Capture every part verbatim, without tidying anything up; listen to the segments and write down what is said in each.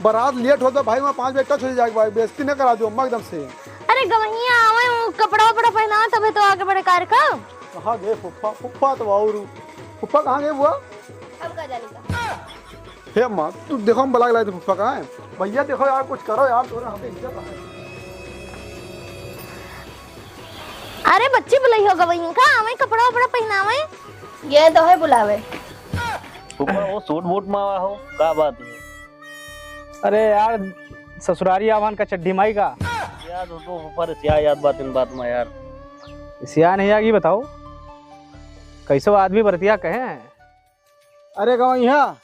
बारात लेट होत बा भाई, वहाँ पाँच बजे टच हो जाए भाई, बेइज्जती न करा दियो अम्मा एकदम से। अरे गवैया आवे, वो कपड़ा वपड़ा पहनावे तबे तो आगे बढ़े कार्यक्रम। कहाँ गए फुफ्फा? फुफ्फा तो और फुफ्फा कहाँ गए बुआ? हम का जाने का। हे अम्मा, तू देखो हम बुला के लाए थे फुफ्फा कहाँ है? भैया देखो यार, कुछ करो यार, तोरा हमके इज्जत है। अरे बच्ची बुलाई हो गवैया का, आवे कपड़ा वपड़ा पहनावे। ये तो है बुलावे। फुफ्फा वो सूट बूट में आवा हो, का बात है? अरे यार, ससुरारी आवान का चड्ढी माई का। यार, तो, तो ऊपर से आ याद बात इन बात में यार। सिया नहीं आगी बताओ, कैसो आदमी बरतिया कहे? अरे गवैया,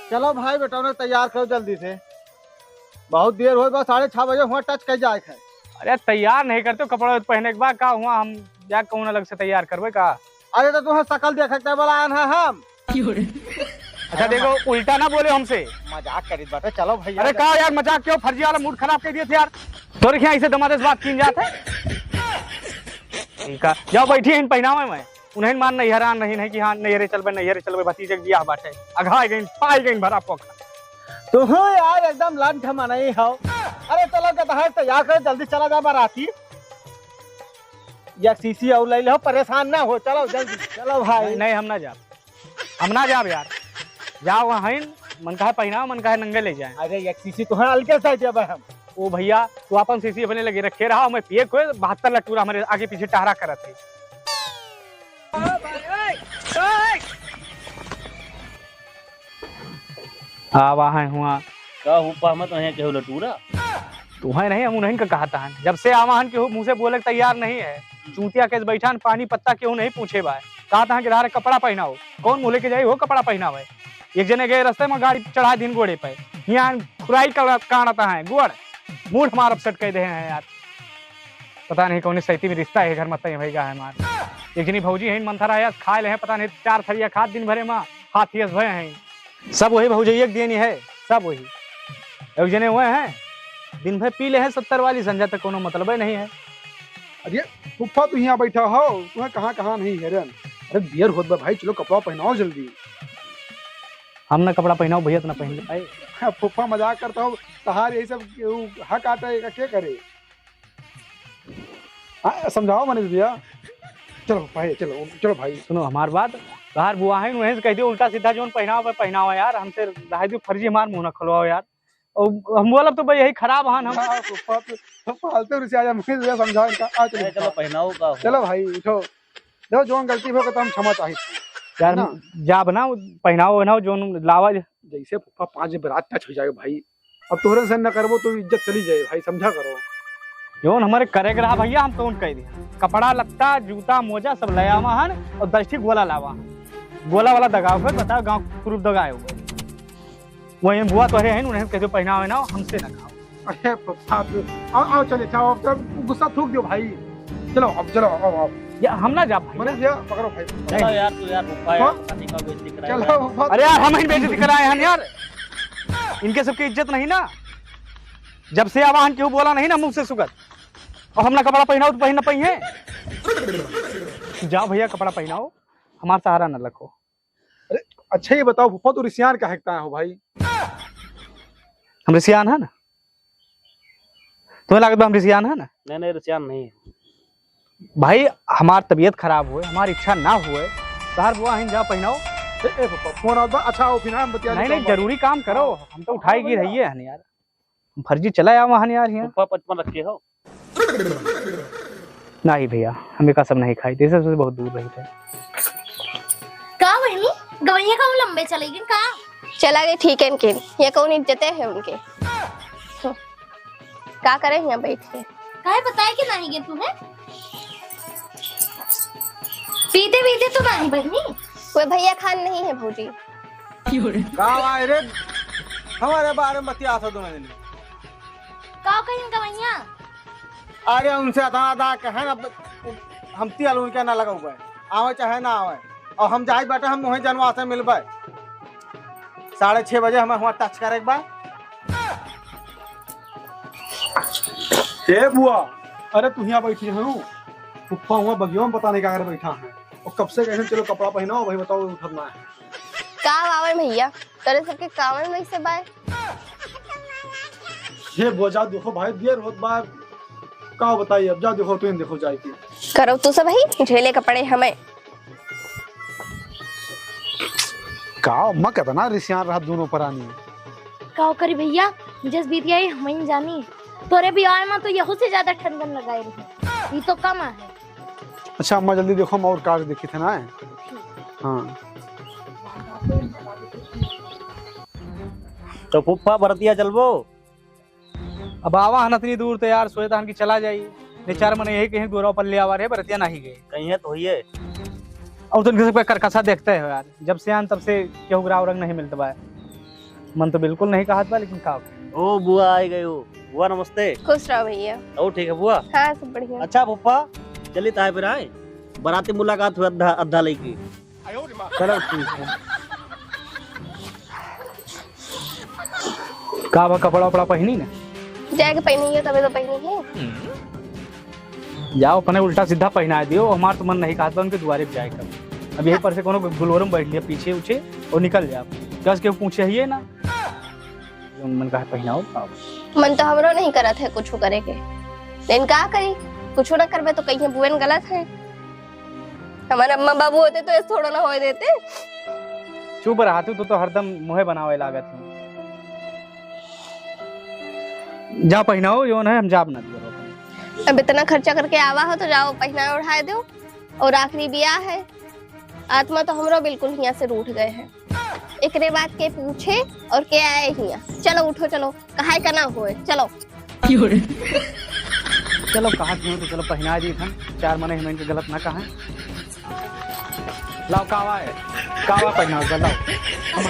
चलो भाई बेटा, उन्हें तैयार करो जल्दी से, बहुत देर होई बा, साढ़े छह बजे हुआ टच कर जाए है। अरे तैयार नहीं करते, कपड़ा पहने के बाद का हुआ, हम जा कौन अलग से तैयार करबे का? अरे तो तुम्हें शकल देखे के बोला आन है हम। अच्छा देखो, उल्टा ना बोले हमसे। मजाक करीत बाटे, चलो भैया। अरे का यार, मजाक क्यों, फर्जी वाला मूड खराब कर दिए थे यार। तोरे क्या ऐसे दमादे से बात कीन जात है? ठीक है, जाओ बैठी है, इन पहनावे में। उन्हें मान नैहर आन रही नहीं कि हाँ नैहरे चलबे, नैहरे चलबे, भतीजे के बियाह बाटे। अघाई गई, पाई गई भरा पोखरा। तू हो यार एकदम लंठ मनई हो। अरे चलो गदहा तैयार करो, जल्दी चला जा बाराती। या सीसी और ले लो, परेशान ना हो, चलो जल्दी चलो भाई। नहीं, नहीं, हम ना जाब, हम ना जाब यार। जाओ वहाँ हइन, मन कहा पहनाओ, मन कहा नंगे ले जाए। अरे एक सीसी तो है, अलगे से देबे हम। ओ भैया, तू अपन सीसी अपने लगे रखे रहा, मैं पिए कोई बहत्तर लटूरा हमारे आगे पीछे टहरा करत है। आवा है हुआ। का हुआ, हम तो हैं केहू लटूरा? तू है नहीं, हम उन्हीं का कहता है। जब से आवा हन केहू मुँह से बोले के तैयार नहीं है। चूतिया के बैठान पानी पत्ता केहू नहीं पूछे बा। कहता है कि धारे कपड़ा पहनाओ। कौन मुँह लेके जाई हो कपड़ा पहनावे? एक जने गए रास्ते में गाड़ी चढ़ा दिन गोड़े पे। यहाँ खुराई का काढ़ता है गोड़। मूड हमारा अपसेट कर दे हैं यार। पता नहीं कौन सैती में रिश्ता है घर में तय भैया है हमार। एक जनी भौजी है मंथरा है, खाए ले हैं, पता नहीं चार थरिया खात दिन भरे में हाथ यस भय हैं। सब वही भौजी एक दिन ही है, सब वही। एक जने हुए हैं, दिन भर पी ले हैं सत्तर वाली, संझा तक कोनो मतलबे नहीं है। अरे फुफ्फा तू यहाँ बैठा हो, तुम्हें कहाँ कहाँ नहीं है रे? अरे बियर होत बा भाई, चलो कपड़ा पहनाओ जल्दी। हम ना कपड़ा पहनाओ भैया, तो ना पहन ले पाए। फुफ्फा मजाक करता हो, तहार यही सब केहू हक आटा है का, क्या करे? हाँ, समझाओ मनीष भैया। चलो भाई, चलो, चलो भाई। सुनो हमार बात, तहार बुआ है, उन्हें से कह दियो उल्टा सीधा जोन पहनावा पे पहनावा यार, हमसे रह दियो फर्जी हमार मुँह ना खुलवाओ यार। और हम बोलब तो भाई यही खराब हन हम। हाँ, तो फालतू, तो फालतू रुसिया जा, मनीष भैया समझाओ इनका। आ, चलो, अरे चलो, पहनाओ का हो। चलो भाई, उठो। देखो, जोन गलती हो तो हम क्षमा चाहित। यार, ना? जाब ना, पहनाओ, वहनाओ, जोन लावा। जैसे फुफ्फा पाँच बजे बारात टच हो जाएगा भाई, अब तोहरे से न करबो तो इज्जत चली जाए भाई, समझा करो। जोन हमारे करे के रहा भैया, हम तो उन कह दिया। कपड़ा लत्ता, जूता, मोजा सब ले आवा हन और दस ठी गोला लावा। गोला वाला दगाओ, फिर बताओ गाँव प्रूफ दगाए हो। वही बुआ तोहरे हैं, उन्हें कह दो पहनावे ना, हमसे ना खाओ। अरे पप्पा, तू आओ, आओ, चले, जाओ, अब तो गुस्सा थूक दियो भाई। चलो, अब चलो, आओ, आओ। या, हम ना जाब भाई। मनीष भैया, पकड़ो भाई। चलो यार, तू यार, पप्पा यार, हाँ? शादी का बेइज्जती कराए चलो, यार। पप्पा। अरे यार, हम ही बेइज्जती कराए हैं यार। इनके सबकी इज्जत नहीं ना। जब से आवाहन केहू बोला नहीं ना मुँह से सुगत। और हम ना कपड़ा पहनाओ तो पहन ना पाई है। जाओ भैया, कपड़ा पहनाओ, हमार सहारा ना लखो। अरे, अच्छा ये बताओ फूफा, तू रिसियान काहे के ताया हो भाई? हम रिसियान है ना? तुम्हें लागत बा हम रिसियान है ना? नहीं, नहीं, रिसियान नहीं है। भाई, हमार तबीयत खराब हुए, हमार इच्छा ना हुए, तहार बुआ हईन, जाओ पहनाओ। ए, ए फूफा, फोन आवत बा। अच्छा, आओ फिर हम बतिया नहीं, लेते नहीं, हैं। जरूरी काम करो, हम तो उठाई हाँ, गिर भैया। हइये हन यार। फर्जी चला आवा हन यार यहाँ। फूफा पचपन रखे हो? नहीं भैया, हम एका सब नहीं खाई, जैसे से बहुत दूर रही थे। का बहिनी, गवैया का लंबे चले गए का? चला गए, ठीक है इनके, ये कौन इज्जते है उनके? का करे यहाँ बैठ के? काहे बताए के नहीं गए तुम्हें? पीते पीते तो नहीं बहिनी। कोई भैया खान नहीं है भौजी। का आए रे, हमारे बारे में बतिया था दोनों जने। का कहिन गवैया? अरे उनसे अतना अदा कहे ना, हम तियाल उनके ना लगाऊ बे, आवे चाहे ना आवे। और हम जाई बाटे, हम वहीं जनवा से मिलबे। साढ़े छह बजे हमें हुआ टच करे के बा। ए बुआ, अरे तू यहाँ बैठी है, फूफा हुआ बगिया में पता नहीं का कर बैठा है। और कब से कहे चलो कपड़ा पहनाओ, भाई बताओ उठत ना है। का आवे भैया, तोरे सबके कामे में से बाय। हे बुआ, जाओ देखो भाई, देर होत बा। का बताई अब, जाओ देखो, तुम देखो जाए के। करो तू सब ही, झेले का पड़े हमें। का अम्मा, कितना रिसियान रहा दोनों परानी। का करी भैया, जस बीतिया ही हम ही जानी। तोरे बियाह में तो यहू से ज्यादा ठनगन लगाए रही। ये तो कम है। अच्छा अम्मा, जल्दी देखो, हम और काज देखी थे ना। हाँ। तो फूफा, बरतिया चलबो? अब आवा हन अतनी दूर तो यार, सोचता हन कि चला जाई। दे चार मने यही कहीं गोरवा पल्ले आवा रहे, बरतिया नाही गए। कहीं है तो होइए। और तुम किसी पे करकसा देखते हो यार, जब से आन तब से केहू ग्राव रंग नहीं मिलत बा। मन तो बिल्कुल नहीं कहत बा, लेकिन का करी? ओ बुआ, आ गए हो। बुआ, नमस्ते। खुश रहो भैया। और ठीक है बुआ? हाँ, सब बढ़िया। अच्छा फूफा, चली ताहे फिर आए, बराती मुलाकात हुई अद्धा, अद्धा लइकी। चलो ठीक है। का बा, कपड़ा उपड़ा पहिनी ना? जाए के पहिनी है, तबे तो पहिनी है। जाओ, अपने उल्टा सीधा पहिना दियो, हमार तो मन नहीं कहत बा उनके दुआरे पे जाए का। अब यही पर से कोनो गुलवर में बैठ लिया पीछे उछे और निकल जाओ। कस के पूछे ही है ना, जो मन कहा पहिनाओ, पाओ। मन तो हमरो नहीं करत है कुछ करे के, लेकिन का करी, कुछ ना करबे तो कहीं बुएन गलत है। हमारे अम्मा बाबू होते तो ऐसे थोड़ा ना होए देते। चुप रहा तू, तू तो हरदम मुँहे बनावे लागत है। जा पहिनाओ, जो है हम जाब ना दियो। अब इतना खर्चा करके आवा हो तो जाओ पहिनाए ओढ़ाए दो। और आखिरी बियाह है, आत्मा तो हमरो बिल्कुल हियाँ से रूठ गए है। एकरे बाद के पूछे और के आए हियाँ। चलो उठो, चलो, कहाए का ना होए, चलो। चलो, कहा क्यों तो चलो, पहिना दी हम। चार मने हम इनके गलत ना कहा। लाओ, कावा है, कावा पहिना दो, लाओ। हम,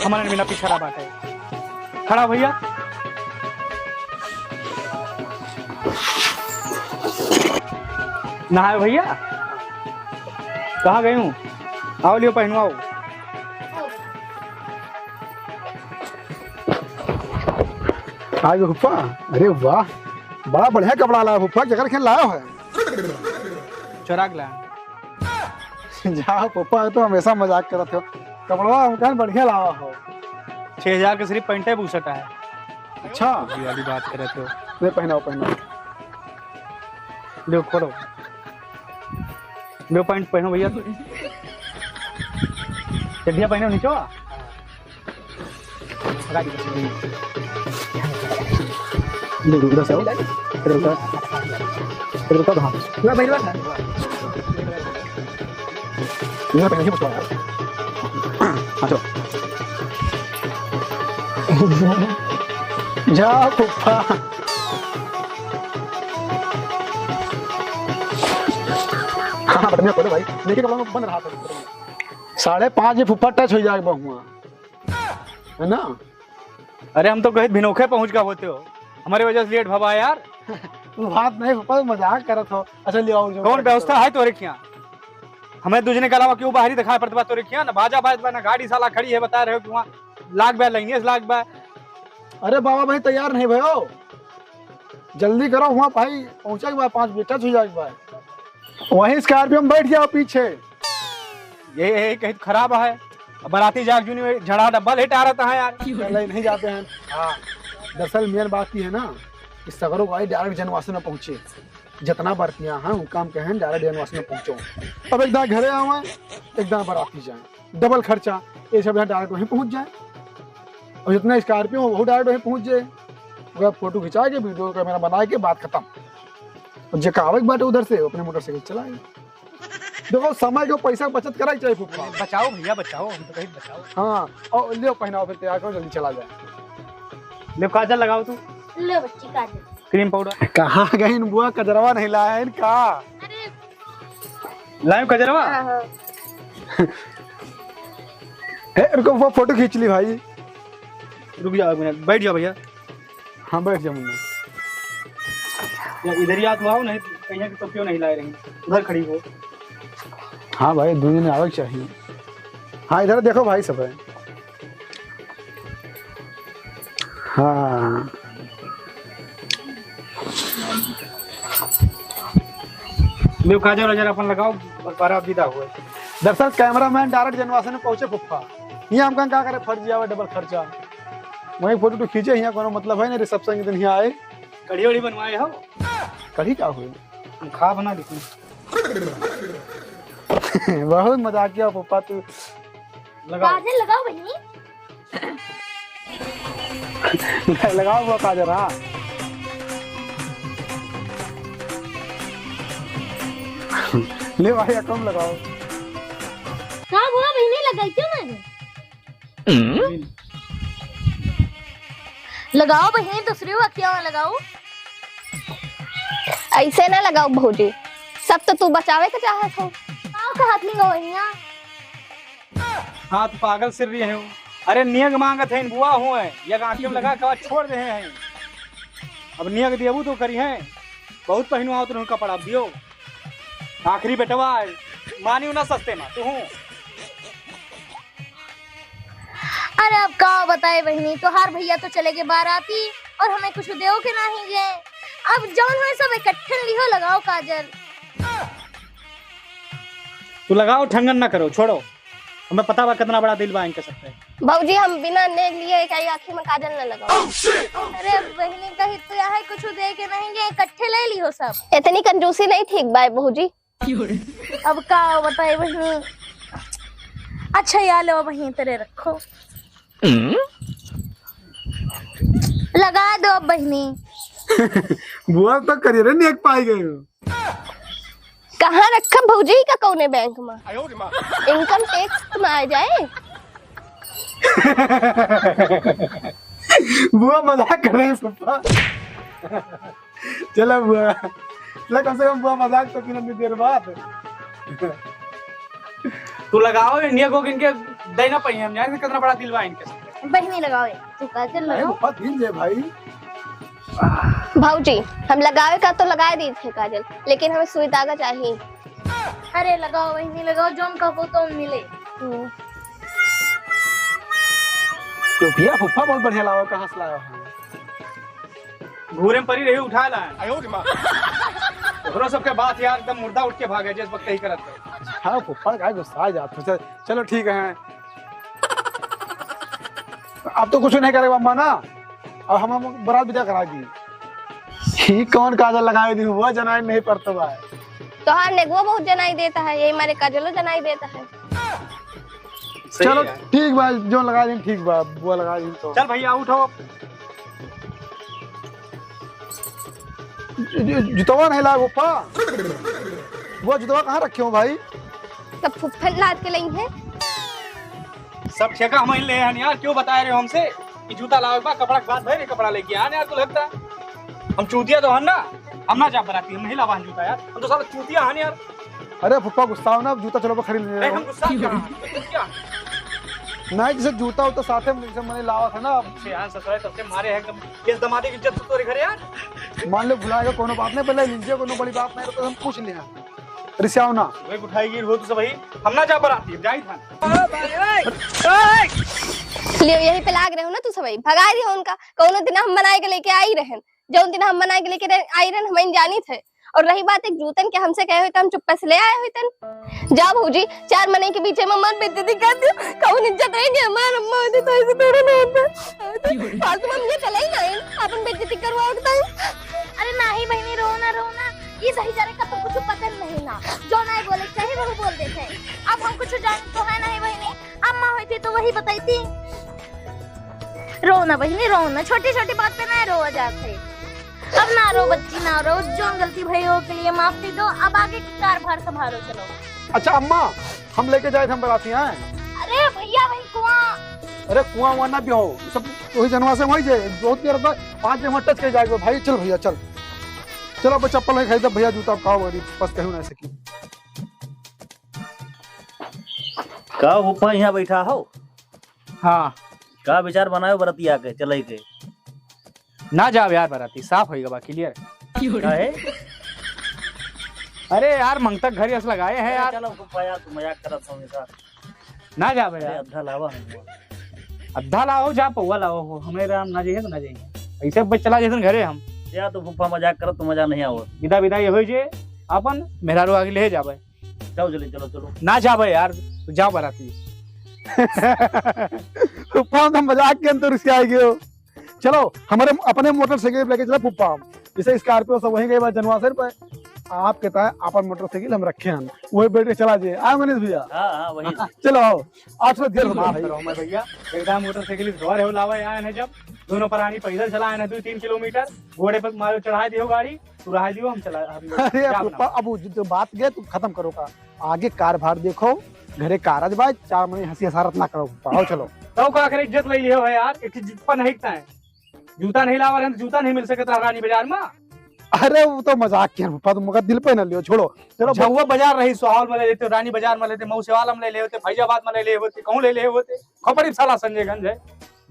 हमारे बिना पिछड़ा बाटे। खड़ा भैया। नहाए भैया, कहाँ गए हूँ? आओ, लियो, पहनवाओ। आ गए फूफा। अरे वाह, बड़ा बढ़िया कपड़ा लाया फूफा, केकर खेन लाया है? चोरा के लाया। जा फूफा, तो हमेशा मजाक करत हो। कपड़वा हमका बढ़िया लावा हो। छह हजार के सिर्फ पैंटे बुशर्ट है। अच्छा। ये वाली बात करत हो। ले पहनाओ, पहनाओ। लो, खोलो। लो, पैंट पहनो भैया। चड्ढिया पहनो नीचे। हटा दीजिए। इधर, इधर से आओ। इधर उतर। इधर उतर, हाँ। इधर पहन के मत आओ। हाँ, चलो। जा फूफा। हाँ, हाँ, बटनिया खोलो भाई। देखिए, कपड़ा में बंद रहा था। साढ़े पाँच बजे फूफा टच हो जाए बहुआ। है ना? अरे, हम तो कहीं भिनोखे पहुंच का होते हो, हमारे वजह से लेट भवा यार। वो बात नहीं फूफा, मजाक करत हो। अच्छा, ले आओ, जो कौन व्यवस्था है तोरे खिया? हमें दूजने के अलावा क्यों बाहरी दिखाई पड़त बा तोरे खिया? ना बाजा बाजत बा, ना गाड़ी साला खड़ी है, बता रहे हो कि वहाँ लाग बा, लाइनियस लाग बा। अरे बाबा भाई, तैयार नहीं भयो, जल्दी करो, वहाँ भाई पहुँचे के बाद पाँच बजे टच हो जाए के बाद। वहीं स्कॉर्पियो में बैठ जाओ पीछे। ये, ये कहीं खराब है। अब बराती जाग जूनी में झड़ा डब्बा लेट आ रहता है यार। पहले ही नहीं जाते हैं। हाँ, दरअसल मेन बात ये है ना कि सगरो गाड़ी डायरेक्ट जनवासन में पहुँचे। जितना बरतियाँ हैं, उनका हम कहें डायरेक्ट जनवासन में पहुँचो। अब एक दाएं घरे आवे, एक दाएं बराती जाए, डबल खर्चा। ये सब यहाँ डायरेक्ट वहीं पहुँच जाए। और जितना स्कॉर्पियो हो, वो डायरेक्ट वहीं पहुँच जाए। ओकरा फोटो खिंचा के, वीडियो कैमरा बना के, बात खत्म। और जेका आवे के बाटे उधर से, अपने मोटरसाइकिल चलाए। देखो, समय के पैसा के बचत करे के चाहिए फूफा। बचाओ भैया, बचाओ, हम तो कहीं बचाओ। हाँ, और ले पहनाओ, फिर तैयार करो, जल्दी चला जाए। ले काजल लगाओ तू। ले बच्ची काजल। क्रीम पाउडर। कहाँ गई इन बुआ, कजरवा नहीं लाया है इनका? अरे। लायो कजरवा? हाँ, हाँ। हे, रुको, वो फोटो खींच ली भाई। रुक जाओ एक मिनट, बैठ जाओ भैया। हाँ, बैठ जा मुन्ना। या इधर ही आ, तुम आओ, नहीं कहीं कि तो क्यों नहीं लाए रही, उधर खड़ी हो। हाँ भाई, दो दिन आवे के चाहिए। हाँ, इधर देखो भाई, सब है। हाँ। लियो, काजल वाजल अपन लगाओ, बस बारह विदा हुए। दरअसल कैमरामैन डायरेक्ट जनवासन में पहुंचे फुफ्फा। ये हमका का करे, फर्जी आवे, डबल खर्चा। वहीं फोटो तो खींचे, यहाँ कोनो मतलब है ना रिसेप्शन के दिन यहाँ आए। कढ़ी वढ़ी बनवाए हो? कढ़ी का हुई? हम खा बना लेते हैं। बहुत मजाकिया पप्पा तू। लगाओ। काजल लगाओ बहिनी। लगाओ वो काजल, हाँ। ले भाई, कम लगाओ। का हुआ बहिनी, लगाई क्यों ना है? लगाओ बहिनी, दूसरी अँखिया में लगाओ। ऐसे ना लगाओ भौजी, सब तो तू बचावे के चाहत हो। का कहत नहीं गो बहिनिया? हाँ, तू पागल सिर रही है। अरे नियग मांगत है, बुआ हुए, ये आँखी में लगा के छोड़ दे हैं। अब नियग देबू तो करी है, बहुत पहिनवाओ तुम कपड़ा, अब दियो। आखिरी बेटवा है, मानियो ना सस्ते में, तू हूँ। अरे अब का बताए बहिनी, तोहार भैया तो चले गए बाराती और हमें कुछ देव के नाही गए। अब जौन होए सब इकट्ठे लिहो, लगाओ काजल। तू लगाओ, ठंगन ना करो, छोड़ो। हमें पता बा कितना बड़ा दिल बा इनके सब पे। भौजी, हम बिना नेग लिए एक आई आँखी में काजल न लगाओ। अरे बहिनी, कही तू यहाँ कुछ दे के नहीं गए, इकट्ठे ले लिहो सब। इतनी कंजूसी नहीं ठीक बा भौजी। अब का बताई बहिनी। अच्छा, या लो बहिनी, तेरे रखो। लगा दो बहिनी। बुआ तो करिए रे, नेक पाई गए हो। कहाँ रखब भौजी का कौने बैंक में? इनकम टैक्स में आ जाए। बुआ मजाक कर रहे हैं पप्पा। चलो बुआ, चलो कम से कम बुआ मजाक तो किन देर बाद। तू लगाओ इंडिया को, इनके देना पाई, हम जाने कितना बड़ा दिल बा इनके। बहिनी लगाओ, तू काजल अरे लगाओ। पप्पा दिल जे भाई। भौजी, हम लगावे का तो लगाए दी थे काजल, लेकिन हमें सुई धागा चाहिए। अरे लगाओ बहिनी लगाओ, जौन कहबो तो मिले। हम्म। टोपिया फुफ्फा बहुत बढ़िया लावा, कहाँ से लावा है? घूरे में परी रही, उठा ला। ओकरो सबके बात यार, एकदम मुर्दा उठ के भागे, जैसे वक्त ही करत रहे। हाँ फुफ्फा का गुस्सा आ जात हो। चल, चलो ठीक है। अब तो कुछ नहीं करे अम्मा ना, अब हम, हम बारात विदा करा दी। ही कौन काजल लगाए दी हुआ, जनाई नहीं पड़ता बा। तोहार नेगुआ बहुत जनाई देता है, यही मारे काजलो जनाई देता है। सही चलो है। ठीक बा, जो लगा दी ठीक बा, बुआ लगा दी तो। चल भैया उठो। जु-, जु-, जुतवा नहीं लाए फुफ्फा। वो जुतवा कहाँ रखे हो भाई? तब फुफ्फन लाद के लई है। सब ठेका हम ही ले हैं यार, क्यों बताए रहे हो हमसे कि जूता लावे के बाद कपड़ा के बाद भाई रे कपड़ा लेके आने यार, तू लगता है। हम चूतिया तो हन ना, हम ना जा बराती, हम नहीं लावा हन जूता यार, हम तो साला चूतिया हन यार। अरे फुफ्फा गुस्सा हो ना, अब जूता चलो खरीद ले। नहीं, हम गुस्सा क्या? क्या? नहीं, जैसे जूता उता साथे में जैसे मैंने लावा था ना। से यार ससुराल तब से मारे हैं एकदम, ये दमादे की इज्जत तो तोरे घरे यार। मान लो भुला गया, कोनो बात नहीं, पहले लीजिए, कोनो बड़ी बात नहीं, तो हम पूछ लिया। रिसियाओ ना। वही उठाई गिर हो तू सब भाई, हम ना जा बराती, हम जाई था। लियो, यही पे लाग रहे हो ना तू सब भाई, भगाई रहे हो उनका। कोनो दिन हम मनाए के लेके आई रहन, जौन दिन हम मनाए के लेके रह-, आई रहन, हम जानी थे। और रही बात एक जूतन के हमसे कहे हुए तो हम चुप्पे से ले आए हुए तन। जा भौजी, चार मनई के बीचे में मत बेइज्जती कर दियो। कौन इज्जत रही नहीं हमार अम्मा होती तो ऐसे थोड़ा ना होता। फालतू में हमने चले ही नहीं, अपन बेइज्जती करवाओ तो। अरे नाही बहिनी, रो ना, रो ना। ये सही जा रहे, कब कुछ पता नहीं ना। जो नहीं बोले चाहे वही बोल देते हैं। अब हम कुछ जान तो है नहीं बहिनी, अम्मा होती तो वही बताई थी। रो ना बहिनी, रो ना, छोटी छोटी बात पे ना रोवा जात है। अब ना रो बच्ची, ना रो, जो गलती भई हो के लिए माफ दे दो। अब आगे की कारभार संभालो, चलो। अच्छा अम्मा, हम लेके जाए थे हम बराती हैं। अरे भैया, वही कुआं। अरे कुआं वुआं ना भी हो, सब वही जनवा से वही जे, बहुत देर तक पाँच मिनट टच कर जाएगा भाई। चल भैया चल, चलो अब चप्पल नहीं खरीदा भैया, जूता अब खाओ बस कहूँ ना सकी। का फुफ्फा यहाँ बैठा हो? हाँ। का विचार बनायो बरतिया के चले के? ना जाओ यार बराती, साफ होइगा बा, क्लियर। काहे? अरे यार मंगतक घर यस लगाए हैं यार। चलो फुफ्फा यार, तू मजाक करत हो हमेशा। ना जाओ अरे यार। अद्धा लावा हम। अद्धा लाओ, जा पौवा लाओ हो, हमें राम ना जाइए तो ना जाइए। ऐसे बस चला जैसे घरे हम। या तो फुफ्फा मजाक करत तो मजा नहीं आवत। विदा विदा ये होई जे, अपन मेहरारू आगे ले जाबे। जाओ जल्दी, चलो, चलो। ना जाबे यार, तू जाओ बराती। फुफ्फा हम मजाक के अंदर उसके आ गए हो। चलो, हमरे अपने मोटरसाइकिल लेके चला फूफा हम। जैसे Scorpio सब वहीं गए बा जनवासर पे, आपके ताय अपन मोटरसाइकिल हम रखे हन, वही बैठ के चला जाए। आ मनीष भैया? हाँ, हाँ, वही से। चलो आओ, आज तो देर हो गई भाई। करो मैं भैया, एकदम मोटरसाइकिल सवार हो लावा यहाँ है जब, दोनों प्राणी पैदल चला है ना दो तीन किलोमीटर, घोड़े पर मारो चढ़ा दियो गाड़ी, तू रहा दियो, हम चला, हम अरे जा यार, अपना। अब वो जो बात गए, तुम खत्म करो का, आगे कारभार देखो, घरे कारज बा, चार महीने हंसी हसारत ना करो, आओ चलो। तो का करे, इज्जत ले लियो है यार, एक चीज पर नहीं है, जूता नहीं लावा रहन, जूता नहीं मिल सकता रानी बाजार में। अरे वो तो मजाक किया फूफा, तुम मगर दिल पे ना लियो, छोड़ो। चलो झउआ बाजार रही, सोहावल में ले लेते, रानी बाजार में लेते, मऊ सेवाला में ले लेते, फैजाबाद में ले ले होते, कहूँ ले ले होते। खपड़ी साला संजयगंज है,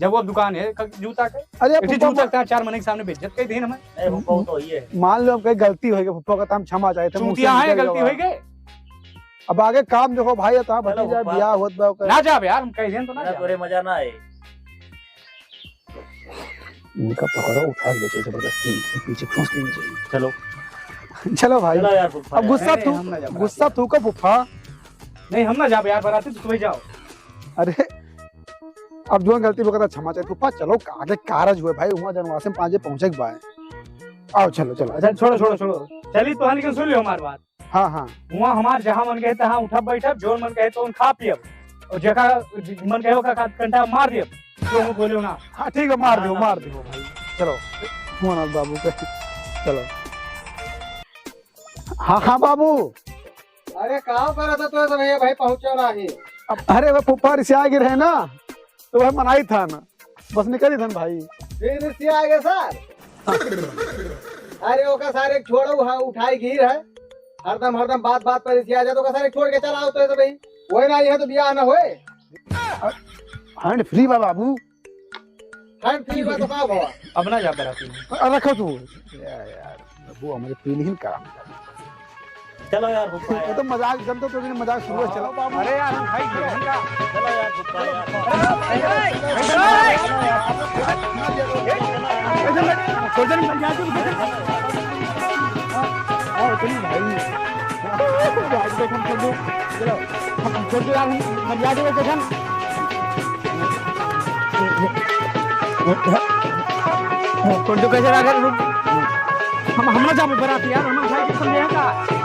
झउआ दुकान है क-, जूता के। अरे एक ठे फूफा, जूता मा- का चार महीने के सामने बेइज्जत कर दी हमें। ए, फूफा, वो तो ये है। मान लो हम कहीं गलती हो गई फूफा का, तो हम क्षमा चाहते हैं, मुँह से चूतिया है, निकल गलती गया। हो गई। अब आगे काम देखो भाई, तो चलो भतीजा फूफा। ब्याह होत बा, ओकर ना जाब यार, हम कह देन तो ना ना जाब। तोरे मजा ना आए। इनका पकड़ो, उठा के ले चलो जबरदस्ती, पीछे ठूस के ले चलो। चलो। चलो भाई। चलो यार फूफा अब यार। गुस्सा नहीं, थू-, हम ना जाब गुस्सा बाराती। थूको फूफा। नहीं, हम ना जाब यार बाराती, तो तुम ही जाओ। अरे, अब जो गलती वगैरह क्षमा चाहे फूफा, चलो आगे कारज हुए भाई, हुआ जनवासे में पाँचे पहुँचे के बाय। आओ, चलो, चलो। अच्छा, छोड़ो, छोड़ो, छोड़ो। चली तो हाँ, लेकिन सुन लियो हमारी बात। हाँ, हाँ। हुआ हमार जहाँ मन कहे तहाँ उठब बैठब, जोन मन कहे तो खा पियब, और जेका मन कहे ओका का कंटा मार दियब, तो वो बोलियो ना। हाँ, ठीक है, मार हाँ, दो, हाँ, मार हाँ। दो भाई। चलो, मोहन बाबू के, चलो। हाँ, हाँ बाबू। अरे, का करत है तो भैया, भाई पहुँचो ना ही। अब, अरे, वो फूफा रिसिया गिर है ना, तो वह मनाई था ना, बस निकल ही था ना भाई। फिर रिसिया आगे सर। अरे ओका सारे छोड़ो, हाँ, उठाई गिर है, हरदम हरदम बात बात पर रिसिया जात, ओका सारे छोड़ के चला आओ तो ऐसे भाई, वही ना, यह तो बियाह ना होए। Hand free बा बाबू। Hand free बा तो का भवा? अब ना जा बाराती में। अरे रखो तू। यार, यार, वो हमारे पीली ही काम। चलो यार, फूफा ये यार। तो मजाक, जब तो तुमने मजाक शुरू है, चलो। अरे यार, हम खाई नहीं का। चलो यार, फूफा यार। ऐसे मत, छोड़ दे, मर जाते हो। आओ, तुम भाई। भाई, देख, हम छोड़ दो। चलो, हम, हम छोड़ दो यार, हम मर जाते हो, देख, हम। छोड़ दो, कैसे यार, रुक। हम, हम ना जाबे बारात यार, हम भाई के समझे हैं का?